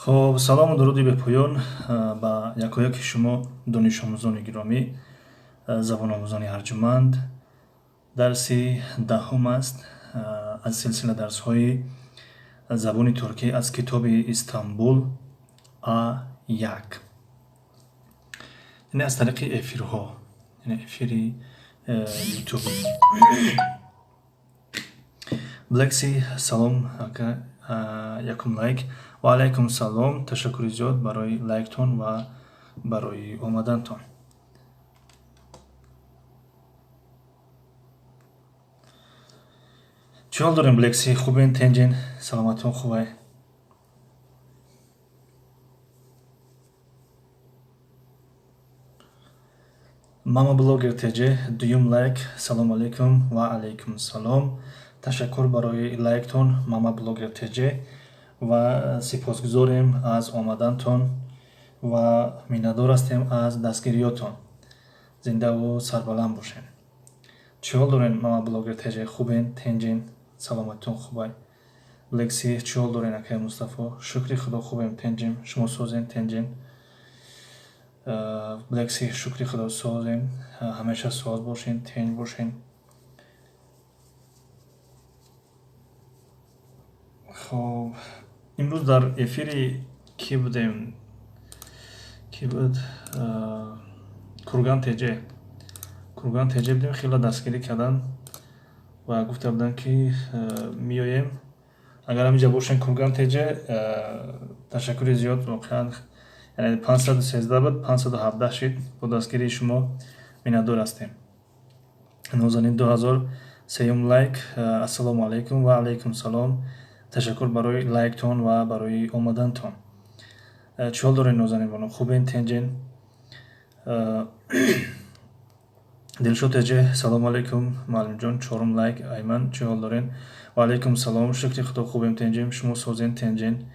Хоб, салому дуруди бепоён ба якояки шумо, донишомӯзони гиромӣ, забономӯзони арҷуманд. Дарси 10 аст аз силсила дарсҳои забони туркӣ аз китоби Истанбул А1, яъне аз тариқи эфирҳо, яъне эфири ютуб. Блекси, салом ака, якум лайк. Ва алайкум салом, ташаккури зиёд барои лайктон ва барои омадантон. Чӣ ҳол дорем, Блекси? Хубен, тенҷен, саломатон хубай? Мама блогер ТЖ, дуюм лайк. Салому алайкум. Ва алайкум салом, ташаккур барои лайктон, Мама блогер ТЖ, ва сипосгузорем аз омадантон ва миннатдор ҳастем аз дастгириётон. Зиндаву сарбаланд бошед. Чӣ ҳол дорен, Мама блогер ТЖ? Хубен, тенҷен, саломатитон хубай? Лекси, чӣ ҳол дорен, акай Мустафо? Шукри Худо, хубем, тенҷем. Шумо созен, тенҷен? Блекси, шукри Худо, созем. Ҳамеша соз бошен, тенҷ бошен. Хоб, имрӯз дар эфири кӣ будем? Кӣ буд? Курган ТЖ, Курган ТЖ будем. Хеле дастгирӣ карданд ва гуфта буданд, ки меоем. Агар ҳаминҷа бошен, Курган ТЖ, ташаккури зиёд воқеан. Яъне 513 буд, 517 шид бо дастгирии шумо, миннатдор ҳастем. Нозанин 2000, сеюм лайк. Ассалому алайкум. Ва алайкум салом, ташаккур барои лайктон ва барои омадантон. Чӣ ҳол дорен, Нозанин бону? Хубен, тенҷен? Дилшод ТЖ, салому алайкум, муаллимҷон, чорум лайк. Айман, чӣ ҳол дорен? Ва алайкум салом, шукри Худо, хубем, тенҷем. Шумо созен, тенҷен?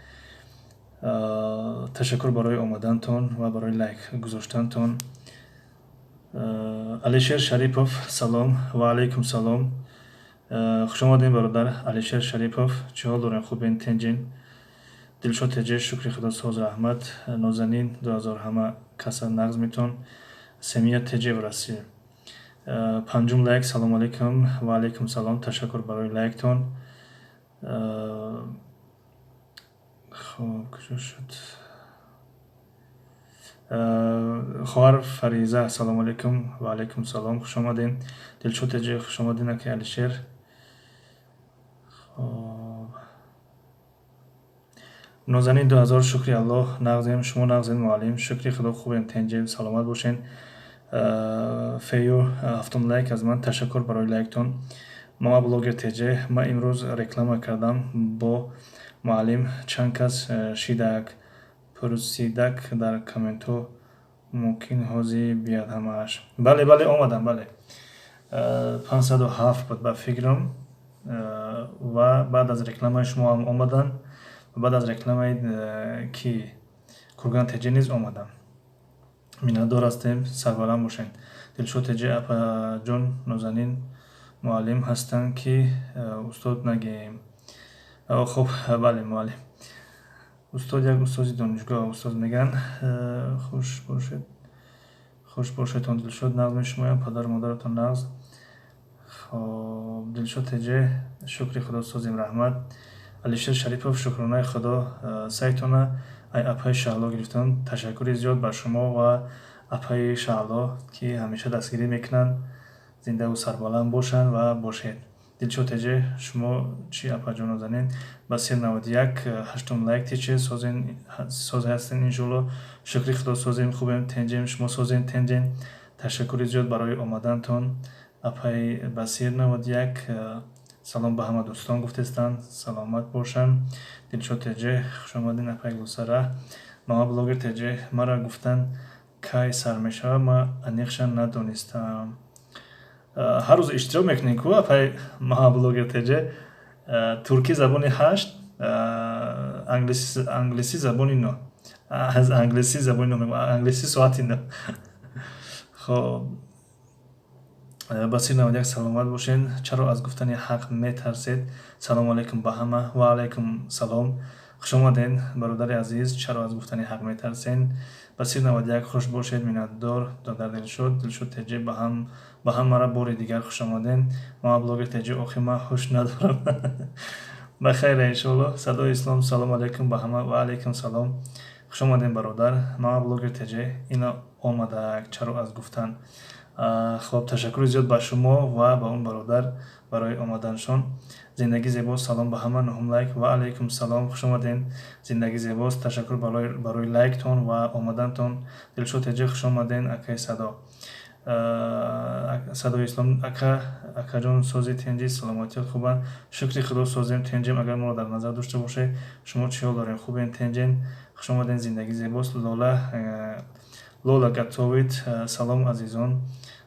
Ташаккур барои омадантон ва барои лайк гузоштантон. Алишер Шарипов, салом. Ва алайкум салом, хушомадем, бародар Алишер Шарипов. Чӣ ҳол дорем, хубен, тенҷен? Дилшод ТЖ, шукри Худо, соз, раҳмат. Нозанин 2000, ҳама каса нағз метон. Семия ТЖ в Россия, панҷум лайк. Салому алайкум. Ва алайкум салом, ташаккур барои лайктон. Хоб, куҷо шуд? Хоҳар Фариза, салому алайкум. Ва алайкум салом, хуш омадем. Дилшод ТЖ, хуш омадем, аки Алишер. Хоб, Нозанин 2000, шукри Аллоҳ, нағзем. Шумо нағзем, муаллим? Шукри Худо, хубем, тенҷем, саломат бошен. Фею, ҳафтум лайк аз ман, ташаккур барои лайктон. Мама блогер ТЖ, ман имрӯз реклама кардам бо муаллим, чанд кас шидак пурсидак дар комментҳо, мумкин ҳозир биёд ҳамааш. Бале, бале, омадам, бале. 507 буд ба фикрам ва баъд аз рекламаи шумо ҳам омаданд ва баъд аз рекламаи ки Курган ТЖ низ омадам. Миннатдор ҳастем, сарбаланд бошед. Дилшод ТЖ, апаҷон, Нозанин муаллим ҳастанд, ки устод нагем. Хуб, бале, муаллим, устод, як устоди донишгоҳ, устод мегӯянд. Хуш бошед, хуш бошедтон. Дилшод, нағз мешумоям, падару модаратон нағз? Хоб, Дилшод ТЖ, шукри Худо, созем, раҳмат. Алишер Шарипов, шукронаи Худо. Сайтона ай апаи Шаҳло гирифтам. Ташаккури зиёд ба шумо ва апаи Шаҳло, ки ҳамеша дастгирӣ мекунанд. Зиндаву сарбаланд бошанд ва бошед. Дилшод ТЖ, шумо чӣ, апаҷон? Нозанин Басир 91, ҳаштум лайк. Тиче, соз ҳастен, иншоалло? Шукри Худо, созем, хубем, тенҷем. Шумо созем, тенҷем? Ташаккури зиёд барои омадантон, апаи Басир 91. Салом ба ҳама дӯстон гуфтестанд, саломат бошанд. Дилшод ТЖ, хушомадин, апаи Гулсара. Мама блогер ТЖ, мара гуфтанд, кай сар мешавад, ман аниқша надонистам. Ҳар рӯз иштирок мекунем ку, апай Мама блогер ТЖ. Туркӣ забони 8, англисӣ забони 9, аз англисӣ забони 9, англисӣ соати 9. Хоб, Басир 91, саломат бошед. Чаро аз гуфтани ҳақ метарсед? Салому алайкум ба ҳама. Ва алайкум салом. Хуш омаден, бародари азиз. Чаро аз гуфтани ҳақ метарсен? Басир 91, хуш бошед, миннатдор. Додар Дилшод, Дилшод ТЖ, ба ҳамара бори дигар хуш омаден. Мама Блогер ТЖ, охи ман ҳуш надорам. Ба хайра, иншоалло. Садои Ислом, салом алайкум ба ҳама. Ва алайкум салом, хуш омадем, бародар. Мама Блогер ТЖ, ина омадак. Чаро аз гуфтан. Хоб, ташаккури зиёд ба шумо ва ба он бародар барои омаданшон. Зиндагӣ зебост, салом ба ҳама, нуҳум лайк. Ва алайкум салом, хуш омадем, Зиндагӣ зебост, ташаккур барои лайктон ва омадантон. Дилшод ТЖ, хуш омаден, акаи Садо. Садои Ислом, ака, акаҷон, сози, тинҷи, саломатиёт хубанд? Шукри Худо, созем, тинҷем. Агар моро дар назар дошта бошед, шумо чӣ ҳол дорем? Хубен, тинҷен? Хуш омаден, Зиндагӣ зебост. Лола, Лола Гатовит, салом, азизон,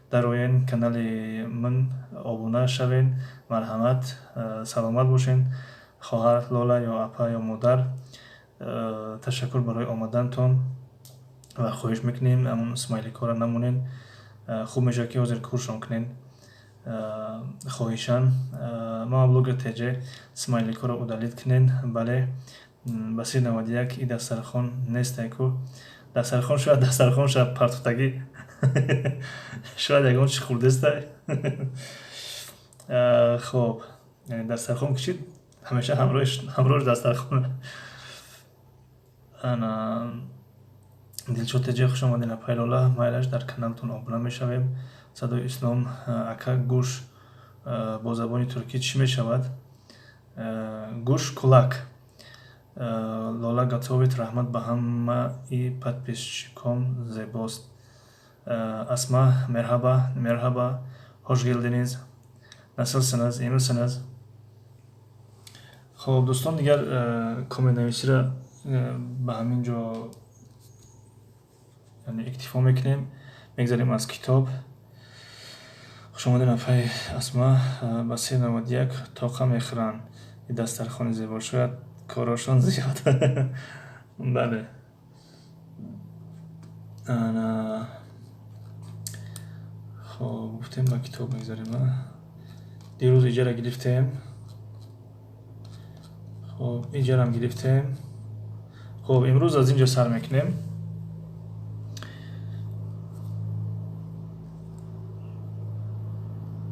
дароен канали ман, обуна шавен, марҳамат. Саломат бошен, хоҳар Лола ё апа ё модар. Ташаккур барои омадантон ва хоҳиш мекунем, ҳамон смайликҳоро намонен. Хуб мешавад, ки ҳозир куршон кунен, хоҳишан. Мама Блогер ТЖ, смайликҳоро удалить кунен. Бале, Басир 91, и дастархон нестай ку. Дастархон, шояд дастархон шояд партофтагӣ, шояд ягон чи хурдестай. Хоб, дастархон кишид, ҳамеша ҳамроҳш дастархон. Ана, Дилшод ТЖ, хуш омадед, апай Лола. Майлаш, дар каналтон обуна мешавем. Садои Ислом, ака, гӯш бо забони туркӣ чӣ мешавад? Гӯш — kulak. Лола Гатовит, раҳмат ба ҳамаи подписчиком, зебост. Асма, merhaba, merhaba, hoş geldiniz. Nasılsınız, iyi misiniz? Хоб, дӯстон, дигар комментнависиро ба ҳамин ҷо иктифо мекунем, мегзарем аз китоб. Хушомадед, апаи Асма. Басир 91, тоқа мехӯранд, и дастархони зебо, шояд корошон зиёд. Бале. Ана, хоб, гуфтем, ба китоб мегзарем. Дирӯз иҷара гирифтем, хоб, иҷарам гирифтем. Хоб, имрӯз аз ин ҷо сар мекунем.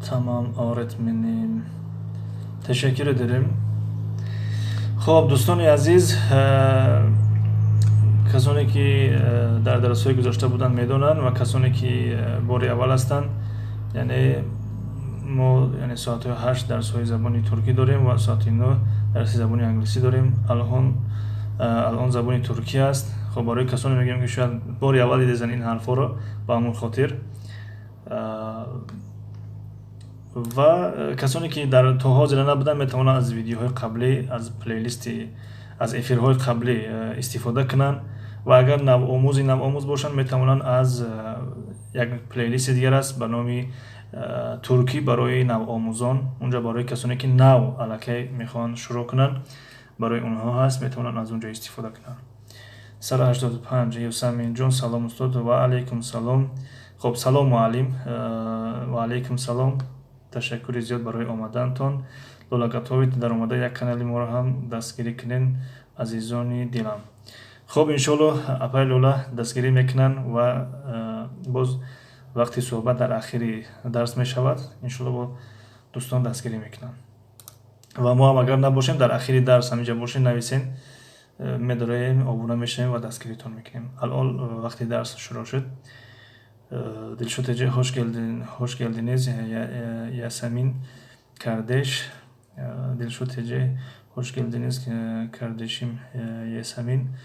Tamam öğretmenim. Teşekkür ederim. Хоб, дӯстони азиз, касоне ки дар дарсҳои гузашта буданд, медонанд ва касоне ки бори аввал ҳастанд, яъне мо, яъне соатҳои 8 дарсҳои забони туркӣ дорем ва соати 9 дарси забони англисӣ дорем. Алон забони туркӣ аст. Хоб, барои касоне мегӯям, ки шояд бори аввал дидезанд ин ҳарфҳоро, ба ҳамон хотир. Ва касоне ки дар то ҳозира набуданд, метавонанд аз видеоҳои қаблӣ, аз плейлисти, аз эфирҳои қаблӣ истифода кунанд ва агар навомӯзи навомӯз бошанд, метавонанд аз як плейлисти дигар аст ба номи «Туркӣ барои навомӯзон». Унҷа барои касоне ки нав аллакай мехоҳанд шурӯъ кунанд, барои онҳо ҳаст, метавонанд аз он ҷо истифода кунанд. Сара 85, Юсаминҷон, салом, устод. Ва алайкум салом. Хоб, салом, муаллим. Ва алайкум салом, ташаккури зиёд барои омадантон. Лола Гатовит, даромада як канали моро ҳам дастгирӣ кунен, азизони дилам. Хоб, иншоалло, апаи Лола дастгирӣ мекунанд ва боз вақти суҳбат дар ахири дарс мешавад. Иншоалло, бо дӯстон дастгирӣ мекунанд ва мо ҳам агар набошем, дар ахири дарс ҳаминҷа бошем, нависен, медораем, обуна мешавем ва дастгиритон мекунем. Алон вақти дарс шурӯъ шуд. Дилшод ТЖ, hoş geldiniz Ясамин kardeş. Дилшод ТЖ, hoş geldiniz kardeşim Ясамин.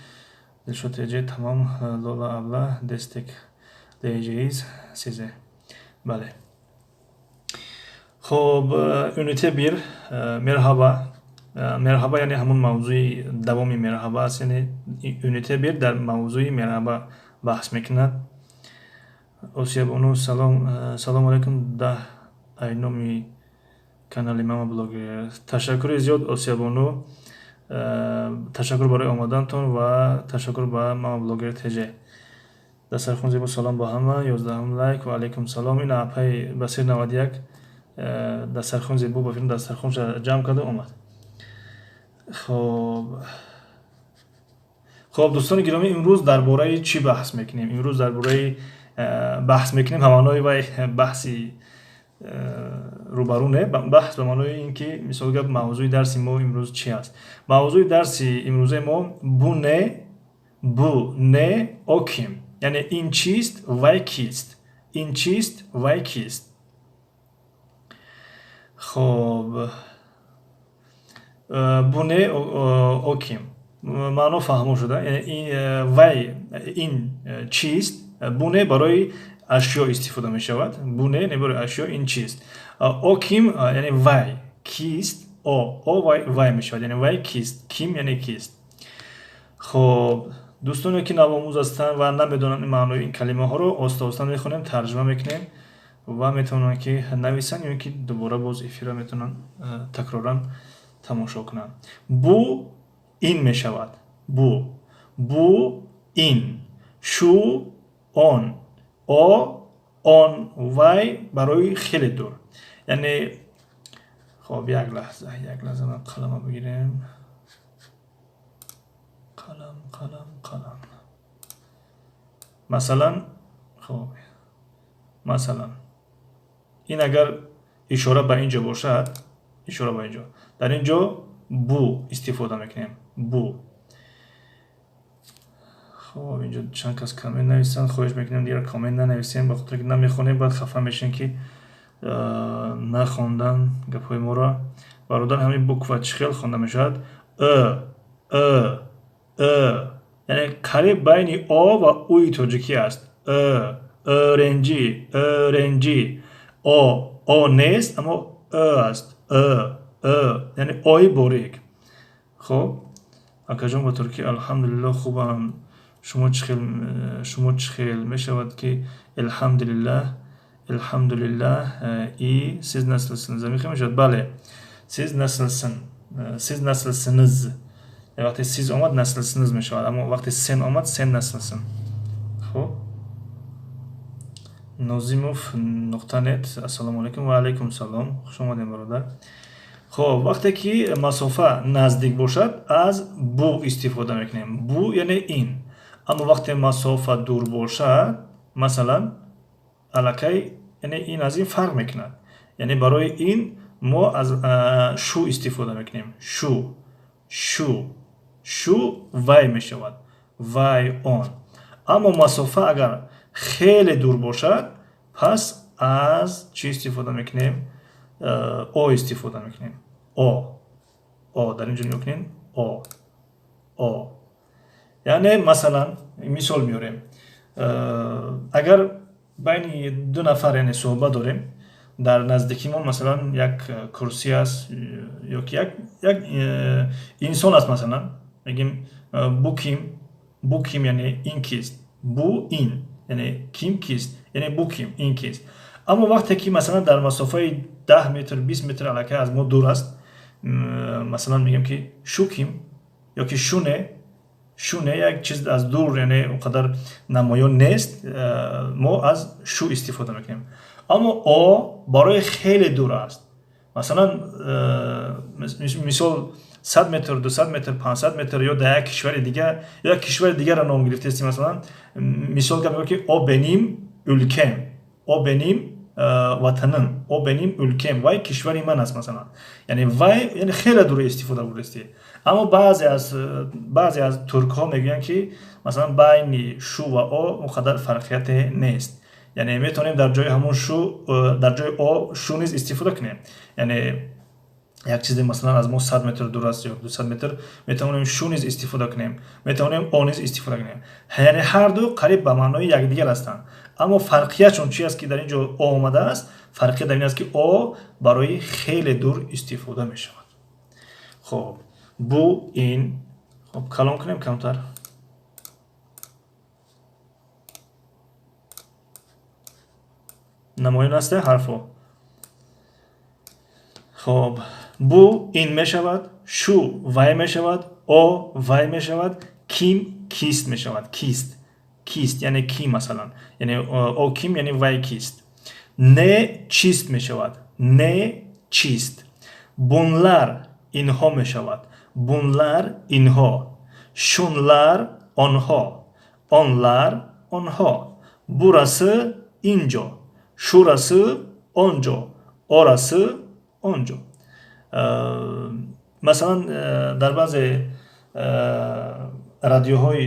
Дилшод ТЖ, tamam Lola abla, destekleyeceğiz size. Бале, хоб, ünite 1, merhaba. Merhaba, яъне ҳамон мавзӯи давоми merhaba аст, яъне ünite 1 дар мавзӯи merhaba баҳс мекунад. Осиябону, салом, салом алайкум, даҳ ай номи канали Мама Блогер. Ташаккури зиёд, Осиябону, ташаккур барои омадантон ва ташаккур ба Мама Блогер ТЖ. Дастархон зебо, салом ба ҳама, 11-ум лайк. Ва алайкум салом. Ина апаи Басир 91, дастархон зебо, ба филм дастархонша ҷамъ карда омад. Хоб. Хоб, дӯстони гиромӣ, имрӯз дар бораи чӣ баҳс мекунем? Имрӯз дар бораи баҳс мекунем, ҳамаънои вай баҳси рӯбарӯ не, баҳс ба маънои ин ки, мисол гап, мавзӯи дарси мо имрӯз чӣ аст? Мавзӯи дарси имрӯзаи мо bu ne, bu ne, o kim, яъне ин чист, вай кист, ин чист, вай кист. Хоб, bu ne, o kim, маъно фаҳмо шуда, вай ин чист. Bu ne барои ашё истифода мешавад. Bu ne барои ашё, ин чист. O kim яъне вай кист, о вай мешавад, яъне вай кист, kim яъне кист. Хоб, дӯстоне ки навомӯз ҳастанд ва намедонанд маънои ин калимаҳоро, оста оста мехонем, тарҷума мекунем ва метавонанд ки нависанд ё ки дубора боз эфирро метавонанд такроран тамошо кунанд. Bu ин мешавад, bu ин, şu он, o он, вай барои хеле дур. Яъне хоб, як лаҳза, як лаҳза, ман қалама бигирем, қалам, қалам, қалам. Масалан, хоб, масалан, ин агар ишора ба ин ҷо бошад, ишора ба ин ҷо, дар ин ҷо bu истифода мекунем, bu. Хоб, инҷо чанд кас коммент нависанд, хоҳиш мекунем, дигар коммент нанависем, ба хотире ки намехонем, баъд хафа мешем ки нахондан гапҳои моро. Бародар, ҳамин буква чӣ хел хонда мешавад? Ы, ы, ы, яъне қариб байни о ва уи тоҷикӣ аст. Ы, öğrenci, öğrenci. О, о нест, аммо ы аст, ы, ы, яъне ои борик. Хоб, акаҷон, ба туркӣ? Алҳамдулилло, хубам, шумо чӣ хел? Шумо чӣ хел мешавад ки Elhamdülillah, elhamdülillah, iyi, siz nasılsınız? Мехоҳем мешавад, бале, siz nasılsın, siz nasılsınız. Вақте siz омад, nasılsınız мешавад, аммо вақте sen омад, sen nasılsın. Хоб, Нозимов нуқта нет, ассалому алайкум. Ва алайкум салом, хуш омадем, бародар. Хоб, вақте ки масофа наздик бошад, аз bu истифода мекунем, bu яъне ин. Аммо вақте масофа дур бошад, масалан, аллакай, яъне ин аз ин фарқ мекунад, яъне барои ин мо аз şu истифода мекунем, şu, şu, şu вай мешавад, вай, он. Аммо масофа агар хеле дур бошад, пас аз чӣ истифода мекунем? О истифода мекунем, о, о. Дар ин ҷо нигоҳ кунем, о, о. Яъне масалан, мисол меорем, агар байни ду нафар, яъне суҳбат дорем, дар наздикимон, масалан, як курсӣ аст ё ки як инсон аст, масалан, мегӯем bu kim, bu kim, яъне ин кист, bu ин, яъне kim кист, яъне bu kim, ин кист. Аммо вақте ки, масалан, дар масофаи 10 метр, 20 метр аллакай аз мо дур аст, масалан, мегӯем ки şu kim ё ки şu ne, şu ne, як чиз аз дур, яъне он қадар намоён нест, мо аз şu истифода мекунем. Аммо о барои хеле дур аст, масалан, мисол, 100 метр, 200 метр, 500 метр ё дар як кишвари дигар, ё як кишвари дигарро ном гирифтаистем, масалан, мисол гап, мегӯям ки o benim ülkem, o benim vatanım, o benim ülkem, вай кишвари ман аст, масалан. Яъне вай, яъне хеле дур истифода бурдастӣ. Аммо баъзе аз туркҳо мегӯянд ки, масалан, байни şu ва о он қадар фарқияте нест, яъне метавонем дар ҷои ҳамон şu, дар ҷои о şu низ истифода кунем. Яъне як чизе, масалан, аз мо 100 метр дур аст ё 200 метр, метавонем şu низ истифода кунем, метавонем о низ истифода кунем, яъне ҳарду қариб ба маънои якдигар ҳастанд. Аммо фарқиятшон чи аст ки дар ин ҷо о омадааст? Фарқият дар ин аст, ки о барои хеле дур истифода мешавад. Хоб, bu ин. Хоб, калон кунем камтар. Намоён аст ҳарфҳо? Хоб, bu ин мешавад, şu вай мешавад, o вай мешавад, kim кист мешавад, кист, кист, яъне ки, масалан, яъне o kim, яъне вай кист. Ne чист мешавад, ne чист. Bunlar инҳо мешавад, bunlar инҳо. Şunlar Онҳо, onlar, онҳо. Burası, инҷо. Şurası, онҷо. Orası, онҷо. Масалан, дар баъзе радиоҳои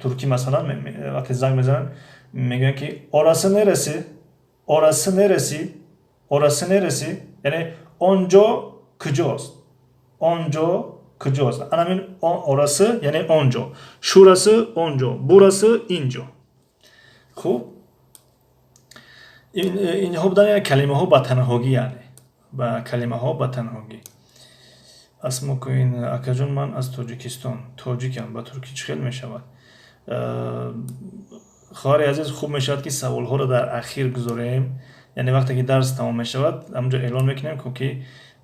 туркӣ, масалан, вақте занг мезананд, мегӯянд, ки "Orası neresi? Orası neresi? Orası neresi?" Яъне он ҷо куҷост? Он ҷо куҷост? Анамин orası, яъне он ҷо, şurası, он ҷо, burası, ин ҷо. Хуб, инҳо буданд калимаҳо ба танҳогӣ, яъне ба калимаҳо ба танҳогӣ. Асмокӯин акаҷон, ман аз Тоҷикистон, тоҷикам, ба туркӣ чӣ хел мешавад? Хоҳари азиз, хуб мешавад, ки саволҳоро дар ахир гузорем, яъне вақте ки дарс тамом мешавад, ҳамонҷо эълон мекунем, ки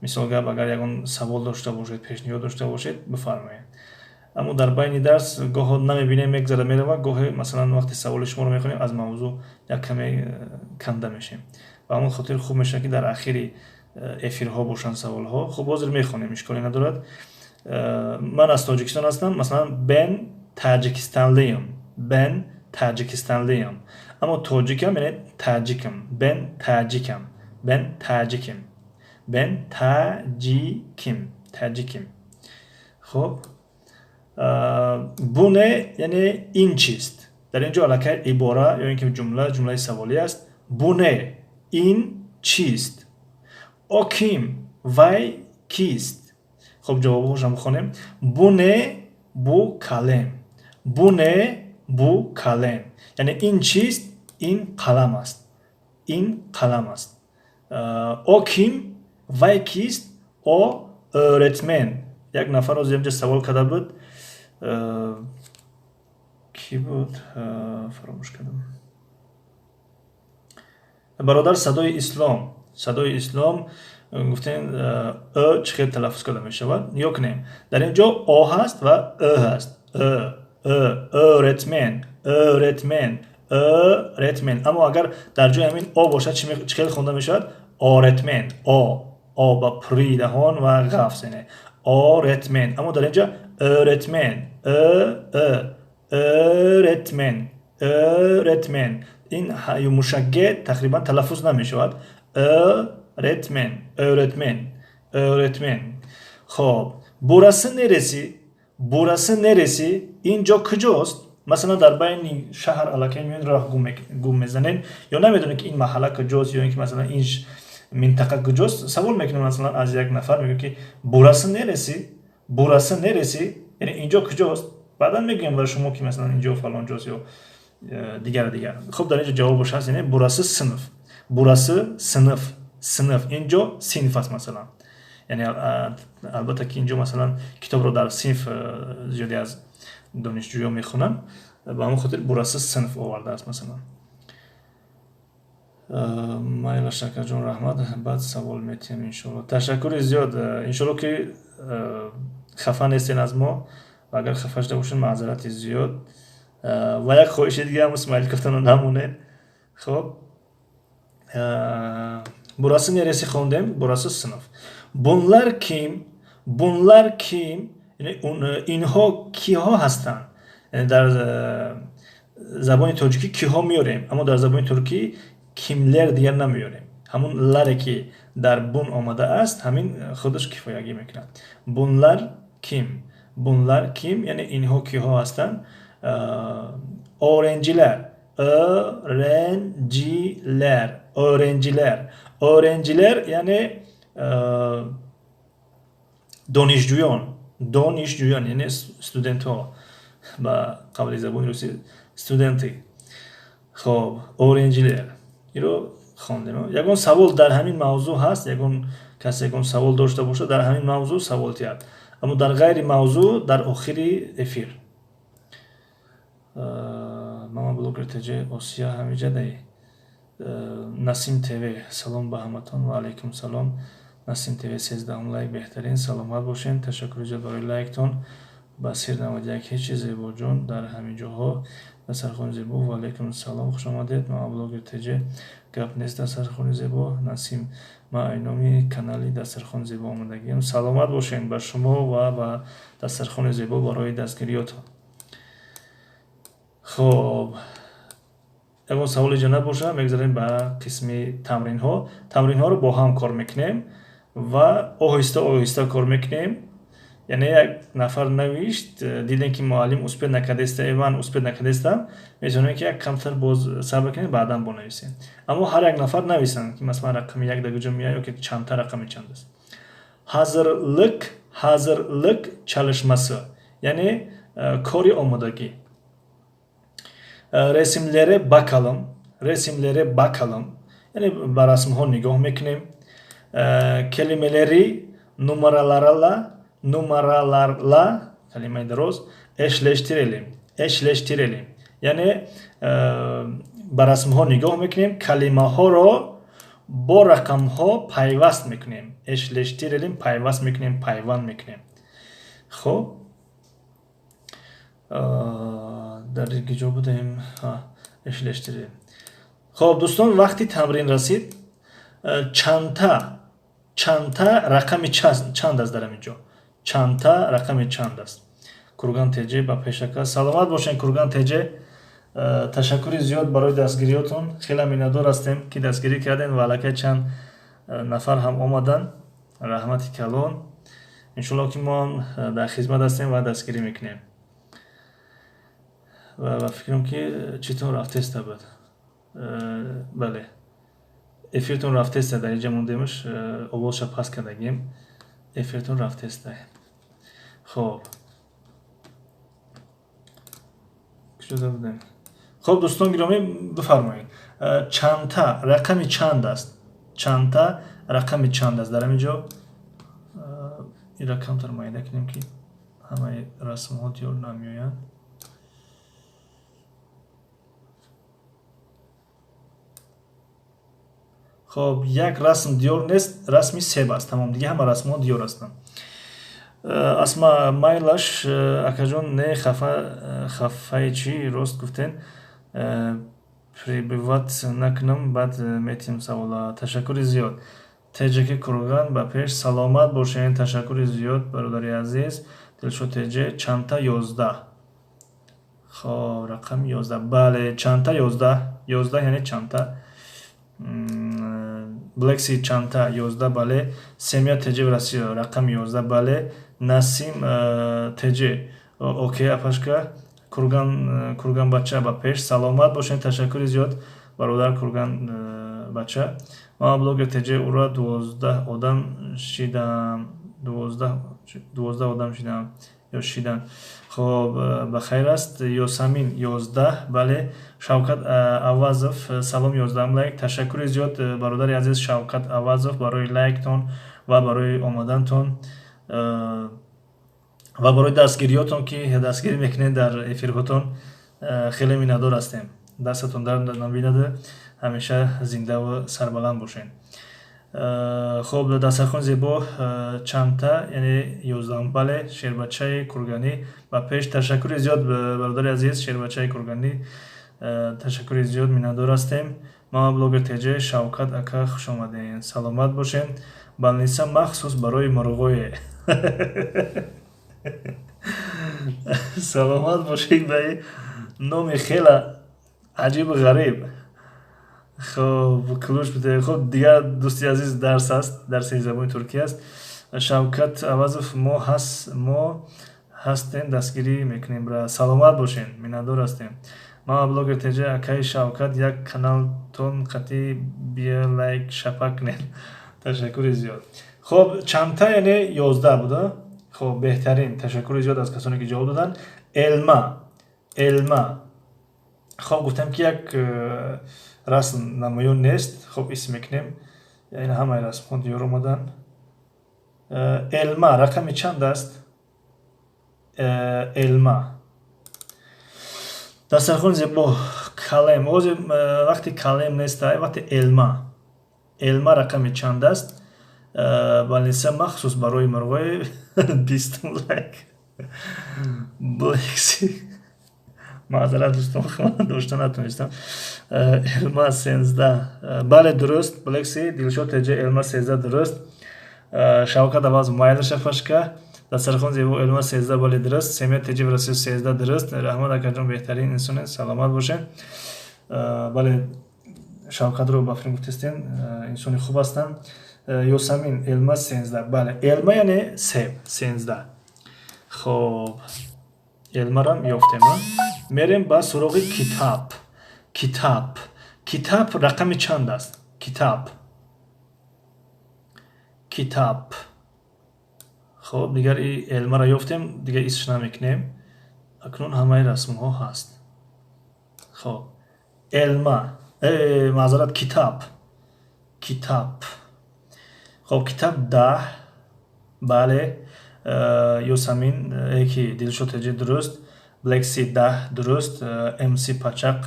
мисол гап, агар ягон савол дошта бошед, пешниҳод дошта бошед, бифармоед. Аммо дар байни дарс гоҳо намебинем, мегзара, меравад. Гоҳе, масалан, вақте саволи шуморо мехонем, аз мавзӯъ як каме канда мешем. Ба ҳамон хотир хуб мешавад, ки дар ахири эфирҳо бошанд саволҳо. Хуб, ҳозир мехонем, ишколе надорад. Ман аз Тоҷикистон ҳастам, масалан, ben Tacikistanlıyım, ben Tacikistanlıyım. Аммо тоҷикам, яъне tacikam, ben tacikam, ben tacikim, ben tacikim, tacikim. Хуб, bu ne, яъне ин чист? Дар ин ҷо аллакай ибора ё ин ки ҷумла, ҷумлаи саволӣ аст. Bu ne, ин чист? O kim, вай кист? Хуб, ҷавобҳошам бихонем. Bu ne? Bu kalem. Bu ne? Bu kalem. Яъне ин чист? Ин қалам аст, ин қалам аст. O kim, вай кист? O öğretmen. Як нафар ҳозир инҷа савол карда буд, кӣ буд, фаромӯш кардам. Бародар Садои Ислом, Садои Ислом, гуфтем, ё чӣ хел талаффуз карда мешавад? Нигоҳ кунем, дар ин ҷо о ҳаст ва ы ҳаст. Ы, ы, öğretmen, öğretmen, öğretmen. Аммо агар дар ҷои ҳамин о бошад, чӣ хел хонда мешавад? Öğretmen. О, о ба пурии даҳон ва ғафз, яъне öğretmen. Аммо дар ин ҷо öğretmen, ы, ы, öğretmen, öğretmen. Ин юмушак ге тақрибан талаффуз намешавад. Öğretmen, öğretmen, öğretmen. Хоб, burası neresi? Burası neresi? Ин ҷо куҷост? Масалан, дар байни шаҳр аллакай меоед, роҳ гум мезанед ё намедонед, ки ин маҳалла куҷост ё ин ки, масалан, ин минтақа куҷост. Савол мекунем, масалан, аз як нафар, мегӯем, ки burası neresi? Burası neresi? Яъне ин ҷо куҷост? Баъдан мегӯям ба шумо, ки, масалан, ин ҷо фалон ҷост ё дигар дигар. Хуб, дар ин ҷо ҷавобаш ҳаст, яъне burası sınıf. Burası sınıf, sınıf. Ин ҷо синф аст, масалан. Яъне албатта, ки ин ҷо, масалан, китобро дар синф зиёде аз донишҷӯён мехонанд, ба ҳамон хотир burası sınıf овардааст, масалан. Майла, Шакарҷон, раҳмат, баъд савол метиҳем, иншоалло. Ташаккури зиёд. Иншоалло, ки хафа нестен аз мо ва агар хафа шуда бошед, маъзарати зиёд. Ва як хоҳиши дигаам, смайликатонро намонед. Хуб, burası neresi хондем, burası sınıf. Bunlar kim? Bunlar kim? Инҳо киҳо ҳастанд? Дар забони тоҷикӣ киҳо меорем, аммо дар забони туркӣ kimler дигар намеорем. Ҳамун lar е ки дар bun омадааст, ҳамин худаш кифоягӣ мекунад. Bunlar kim? Bunlar kim? Яъне инҳо киҳо ҳастанд? Öğrenciler, öğrenciler, öğrenciler, öğrenciler, яъне донишҷӯён, донишҷӯён, яъне студентҳо, ба қавли забони русӣ студенты. Хоб, öğrenciler, иро хондем. Ягон савол дар ҳамин мавзӯъ ҳаст? Ягон кас ягон савол дошта бошад дар ҳамин мавзӯъ, савол диҳад, аммо дар ғайри мавзӯъ дар охири эфир. Мама Блогер ТЖ, Осия ҳамиҷадаи. Насим ТВ, салом ба ҳаматон. Ва алайкум салом. Насим ТВ, 13-ум лайк, беҳтарин, саломат бошед, ташаккури зиёд барои лайктон. Басир 91, ҳечи зебоҷон дар ҳамин ҷоҳо дастархони зебо. Ва алайкум салом, хуш омадед. Мама Блогер ТЖ, гап нест, дастархони зебо. Насим, ман айноми канали Дастархони зебо омадагиам. Саломат бошед ба шумо ва ба Дастархони зебо барои дастгириётон. Хоб, ягон саволи ҷа набоша, мегузарем ба қисми тамринҳо. Тамринҳоро бо ҳам кор мекунем ва оҳиста оҳиста кор мекунем. Яъне як нафар навишт, дидем, ки муаллим успеть накардаиста, ман успеть накардаистам, метавонем, ки як камтар боз сабр кунем, баъдан бонависем. Аммо ҳар як нафар нависанд, ки масалан рақами як дар куҷо меояд ё ки чандта рақами чанд аст. Hazırlık, hazırlık çalışması, яъне кори омодагӣ. Resimlere bakalım, resimlere bakalım, яъне ба расмҳо нигоҳ мекунем. Kelimeleri numaralarla, numaralarla, калимаи дароз, eşleştirelim, eşleştirelim, яъне ба расмҳо нигоҳ мекунем, калимаҳоро бо рақамҳо пайваст мекунем. Eşleştirelim, пайваст мекунем, пайванд мекунем. Хуб, дар киҷо будем? Eşleştirelim. Хоб, дӯстон, вақти тамрин расид. Çanta, çanta рақами чанд аст? Дар ҳамин ҷо çanta рақами чанд аст? Курган Теҷе ба пешака, саломат бошед, Курган Теҷе. Ташаккури зиёд барои дастгириётон, хеле миннатдор ҳастем, ки дастгирӣ кардем ва аллакай чанд нафар ҳам омаданд. Раҳмати калон, иншоалло, ки мо ҳам дар хизмат ҳастем ва дастгирӣ мекунем. Ва фикрам, ки читон рафтеста буд. Бале, эфиртон рафтеста, дар инҷа мондемаш, овозша паст кардагим, эфиртон рафтеста. Хоб, куҷода будем? Хоб, дӯстон гиромӣ, бифармоед, çanta рақами чанд аст? Çanta рақами чанд аст дар ҳамин ҷо? Ира камтар майда кунем, ки ҳамаи расмҳо диёр намеоянд. Хоб, як расм диёр нест, расми себ аст, тамом, дига ҳама расмҳо диёр ҳастанд. Асма майлаш, акаҷон, не, хафа, хафаи чӣ? Рост гуфтен, перебивать накунам, баъд метиҳем савола. Ташаккури зиёд. Теҷаки Курган ба пеш, саломат бошед, ташаккури зиёд, бародари азиз. Дилшод Теҷе, çanta 11. Хоб, рақами 11, бале, çanta 11, 11, яъне çanta. Блекси, çanta 11, бале. Семья Теҷе в Россия, рақами 11, бале. Насим Теҷе, окей, апашка. Курган, Курган бача ба пеш, саломат бошед, ташаккури зиёд, бародар Курган бача. Мама блогер Теҷе, ура, 12 одам шидам, 12 одам шидам ё шидан. Хоб, ба хайр аст. Ёсамин, 11, бале. Шавкат Авазов, салом, 11-ам лайк. Ташаккури зиёд, бародари азиз Шавкат Авазов, барои лайктон ва барои омадантон ва барои дастгириётон, ки дастгирӣ мекунед дар эфирҳотон. Хеле миннатдор ҳастем, дастатон дард набинада, ҳамеша зиндаву сарбаланд бошед. Хоб, дастархони зебо, çanta яъне 11-ам, бале. Шербачаи Курганӣ ба пеш, ташаккури зиёд, бародари азиз Шербачаи Курганӣ, ташаккури зиёд, миннатдор ҳастем. Мама блогер Теҷе, Шавкат ака, хуш омадед, саломат бошед. Больница махсус барои мурғое, саломат бошед ба номи хела аҷибу ғариб. Хоб, кулуш. Хоб, дигар дӯсти азиз, дарс аст, дарси забони туркӣ аст. Шавкат Авазов, мо ҳастем, дастгирӣ мекунем, саломат бошед, миннатдор ҳастем. Мама блогер Теҷа, акаи Шавкат, як каналтон қатӣ бия, лайк шапак кунед. Ташаккури зиёд. Хоб, çanta яъне 11 буда. Хоб, беҳтарин, ташаккури зиёд аз касоне, ки ҷавоб доданд. Elma, elma. Хоб, гуфтам, ки як расм намоён нест. Хоб, исм мекунем, яъне ҳамаи расмҳо диёр омаданд. Elma рақами чанд аст? Elma. Дастархони зебо, kalem. Ози вақти kalem неста, вақти elma. Elma рақами чанд аст? Больница махсус барои мурғои, 20-ум лайк. Блекси, маъзарат, дӯстон, дошта натонистам. Elma 13, бале, дуруст. Блекси, Дилшод Теҷа, elma 13, дуруст. Шавкат Аваз, майли, шафашка. Дастархон зебо, Элма 13, бале, дуруст. Семия Теҷи Россия 13, дуруст. Раҳмат, акаҷон, беҳтарин инсоне, саломат бошед. Бале, Шавкатро ба филм гуфтестем, инсони хуб ҳастанд. Ёсамин, Элма 13, бале, Элма яъне себ, 13. Хоб, Элмарам ёфтем. Мерем ба суроғи китаб. Китаб, китаб рақами чанд аст? Китаб, китаб. Хоб, дигар и Элмаро ёфтем, дигар исш намекунем. Акнун ҳамаи расмҳо ҳаст. Хоб, Элма, маъзарат, китаб, китаб. Хоб, китаб 10, бале. Ёсамин, ки Дилшод Теҷи, дуруст. Блекси 10, дуруст. МС Пачақ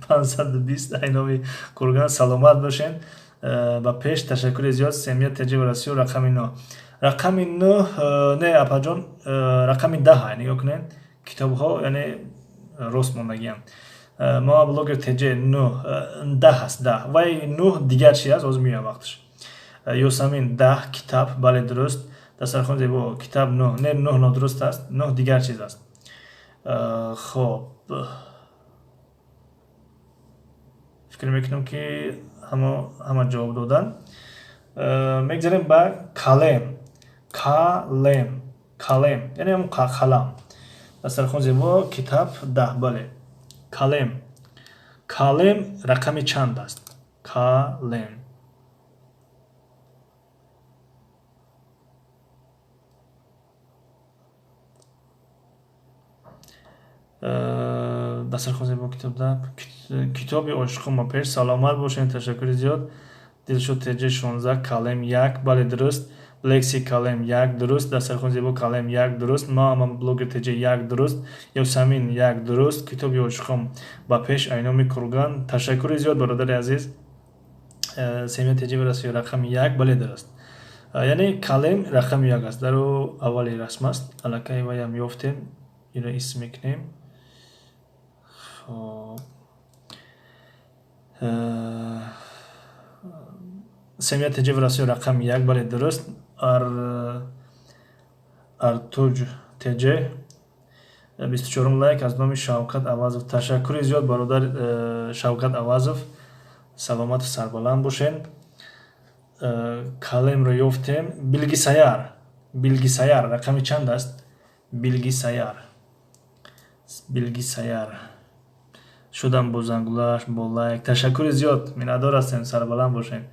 520, айноми Курган, саломат бошед. Ба пеш, ташаккури зиёд. Семия Теҷи Россиё, рақами 9, рақами 9. Не, апаҷон, рақами 10. Нигоҳ кунед, китобҳо яъне рост мондагиам. Ма блогер ТЖ, 9, 10 аст, 10. Вай 9 дигар чи аст, ҳозир меоям вақташ. Ёсамин, 10, китаб, бале, дуруст. Дастархон зебо, китаб 9. Не, 9 нодуруст аст, 9 дигар чиз аст. Хоб, фикр мекунам, ки ҳама ҷавоб доданд. Мегзарем ба калем. Калем, калем яъне ҳамн қалам. Дастархон зебо, китаб 10, бале. Калем, калем рақами чанд аст? Калем. Дастархон зебо, китоб 10, китоби ошиқон ба пеш, саломат бошед, ташаккури зиёд. Дилшод Теҷи, 16, калем 1, бале, дуруст. Лекси, калем 1, дуруст. Дастархон зебо, калем 1, дуруст. Ма блогер Теҷи, 1, дуруст. Ёсамин, 1, дуруст. Китоби ошиқон ба пеш, айноми Курган, ташаккури зиёд, бародари азиз. Семия Теҷи Россия, рақами 1, бале, дуруст. Яъне калем рақами 1 аст, дар аввали расм аст. Аллакай ваям ёфтем, иро исм мекунем. Хоб, Семия Теҷи Россия, рақами 1, бале, дуруст. Артуҷ Теҷ, 24-ум лайк аз номи Шавкат Авазов. Ташаккури зиёд, бародар Шавкат Авазов, саломату сарбаланд бошед. Калемро ёфтем. Билгисаяр, билгисаяр рақами чанд аст? Билгисаяр, билгисаяр. Шудам бо зангулаш, бо лайк. Ташаккури зиёд, миннатдор ҳастем, сарбаланд бошед.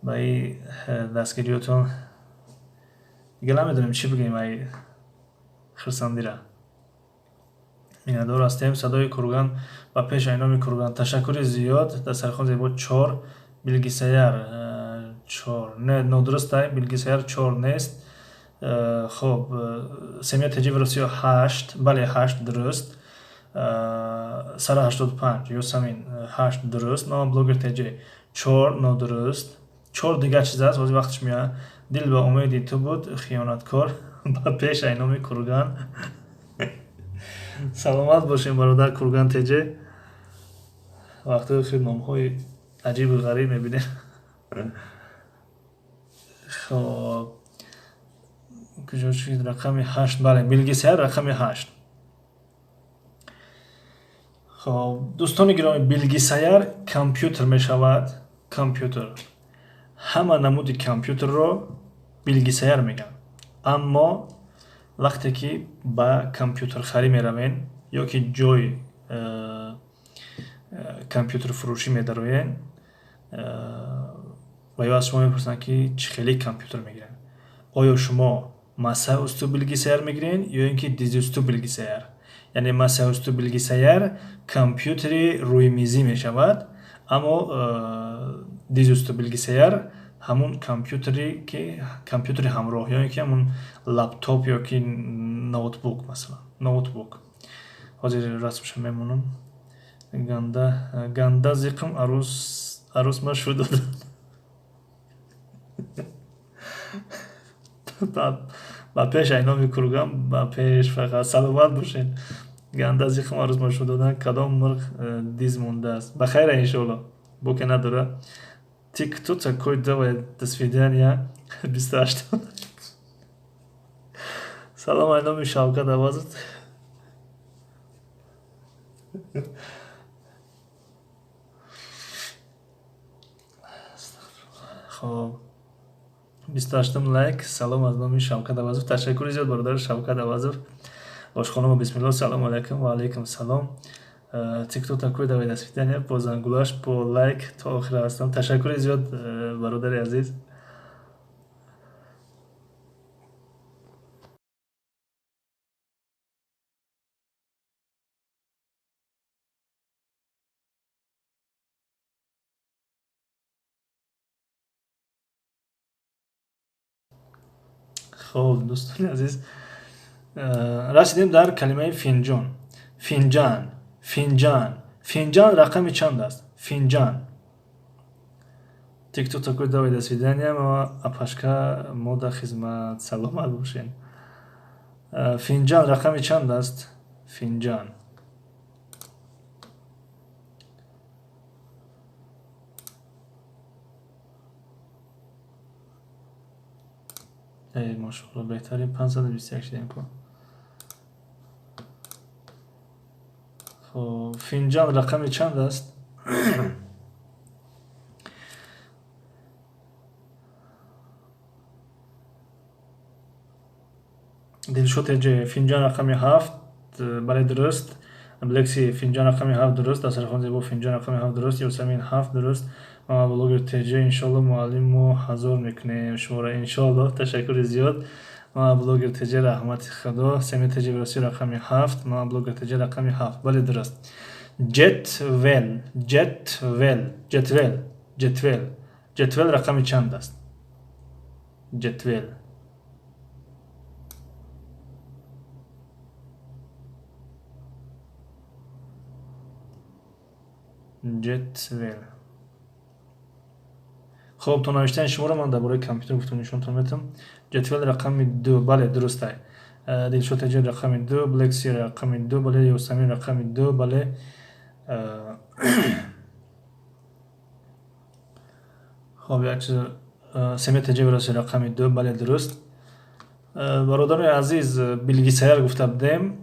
Ба и дастгириётон дигар намедонем чӣ бигӯем, ай хурсандира миннатдор ҳастем. Садои Курган ба пеш, айноми Курган, ташаккури зиёд. Дастархон зебо, 4, билгисаяр 4. Не, нодуруст ай, билгисаяр 4 нест. Хоб, Семия Теҷи Россиё, 8, бале, 8, дуруст. Сара 85, Ёсамин, 8, дуруст. Мама блогер Теҷи, 4, нодуруст, 4 дигар чиз аст, ҳозир вақташ меояд. Дил ба умеди ту буд хиёнаткор, ба пеш, айноми Курган, саломат бошем, бародар Курган Теҷе. Вақтҳои хел номҳои аҷибу ғариб мебинем. Хоб, куҷо шуд рақами 8? Бале, билгисаяр рақами 8. Хоб, дӯстони гиромӣ, билгисаяр компютер мешавад. Компютер, ҳама намуди компютерро билгисаяр мегӯянд. Аммо вақте ки ба компютерхарӣ меравем ё ки ҷои компютерфурӯшӣ медароем ва ё аз шумо мепурсанд, ки чӣ хеле компютер мегирем, оё шумо masaüstü bilgisayar мегирен ё ин ки dizüstü bilgisayar? Яъне masaüstü bilgisayar компютери рӯймизӣ мешавад, аммо dizüstü bilgisayar ҳамун компютери ки компютери ҳамроҳ ё ин ки ҳамун лаптоп ё ки ноутбук, масалан, ноутбук. Ҳозир расмша мемонам. Ганда ганда зиқм арӯс, арӯс ма шуд. Ба пеш, айноми Курган, ба пеш фақат, саломат бошед. Ганда зиқм арӯс ма шуд додан. Кадом мурғ диз мондааст? Ба хайра, иншоалло, боке надора. Ты кто такой? Давай, до свидания. 28. Салом аз номи Шавкат Авазов. Хоб, 28-ум лайк. Салом аз номи Шавкат Авазов. Ташаккури зиёд, бародари Шавкат Авазов. Ошхонамо бисмилло. Салому алайкум. Ва алайкум салом. Ты кто такой? Давай, до свидания. Бо зангулаш, бо лайк то охира ҳастам. Ташаккури зиёд, бародари азиз. Хоб, дӯстони азиз, расидем дар калимаи финҷон. Финҷан, финҷан, финҷан рақами чанд аст? Финҷан. Ты кто такой? Давай, до свидания. Апашка, мо дар хизмат, саломат бошед. Финҷан рақами чанд аст? Финҷан. Эй, машоалло, беҳтарин, 521 шидем ку. Хоб, финҷан рақами чанд аст? Дилшод Эҷе, финҷан рақами 7, бале, дуруст. Блекси, финҷан рақами 7 дуруст. Дастархон зебо, финҷан рақами 7 дуруст. Ёсамин 7 дуруст. Мама блогер ТЖ, иншолло муаллиму ҳазор мекунем шуморо, иншолло. Ташаккури зиёд. Мама блогер ТЖ, раҳмати худо. Семи ТЖ Россия рақами 7. Мама блогер ТЖ рақами 7, бале, дуруст. Ҷетвел, ҷетвел, ҷетвел, ҷетвел, ҷетвел рақами чанд аст? Ҷетвел. Ҷетвел. Хоб, то навиштани шуморо ман дар бораи компютер гуфтам, нишонтон метам. Ҷетвел рақами 2, бале, дурустай. Дилшод Эҷе рақами 2, Блекси рақами 2, бале, Ёсамин рақами 2, бале. Хоб, як чиз, Семия Теҷе Россия рақами 2, бале, дуруст. Бародарони азиз, билгисаяр гуфта будем.